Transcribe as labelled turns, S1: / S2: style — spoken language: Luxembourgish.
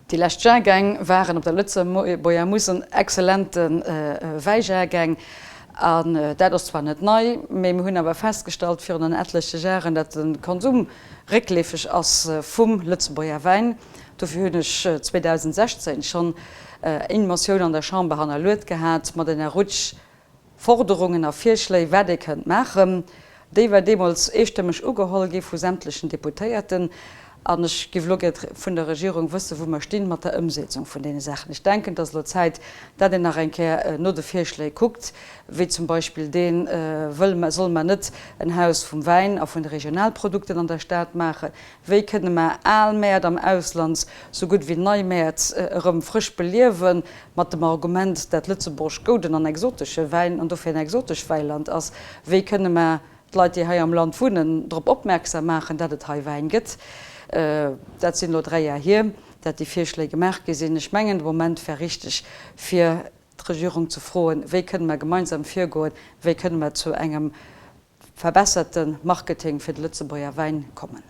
S1: Déi lescht Jahrgäng waren op der Lëtzebuerger Musel exzellente Wäijahrgäng. An dat ass zwar net nei, mee mir hunn awer festgestallt virun en etleche Jaren, dat de Konsum réckleefeg ass vum Lëtzebuerger Wäin. Dofir hunn ech 2016 schonn eng Motioun an der Chamber hannerluet gehat mat enger Rutsch Forderungen a Virschléi, wat ee kënnt maachen. Déi war deemools eestëmmeg ugeholl gi vu sämtlechen Deputéierten. An ech giff elo gär vun der Regierung wëssen, wou mer stinn mat der Ëmsetzung vun deene Saachen. Ech denken, et ass elo Zäit, dat een nach eng Kéier no de Virschléi kuckt, wéi zum Beispill deen, Wëlle mer, solle mer net en Haus vum Wäin a vun de Regionalprodukten an der Stad maachen? Wéi kënne mer al Mäert am Ausland sou gutt wéi nei Mäert erëm frësch beliewen, mat dem Argument, dat Lëtzebuerg gouden an exotesche Wäin an dofir en exotesch Wäiland ass? Wéi kënne mer d'Leit, déi hei am Land wunnen, drop opmierksam maachen, dat et hei Wäin gëtt? Dat sinn elo 3 Jar hier, dat déi Virschléi gemaach gi sinn. Ech mengen, de Moment wär richteg, fir d'Regierung ze froen, Wéi kënne mer gemeinsam virgoen? Wéi kënne mer zu engem verbesserte Marketing fir de Lëtzebuerger Wäin kommen.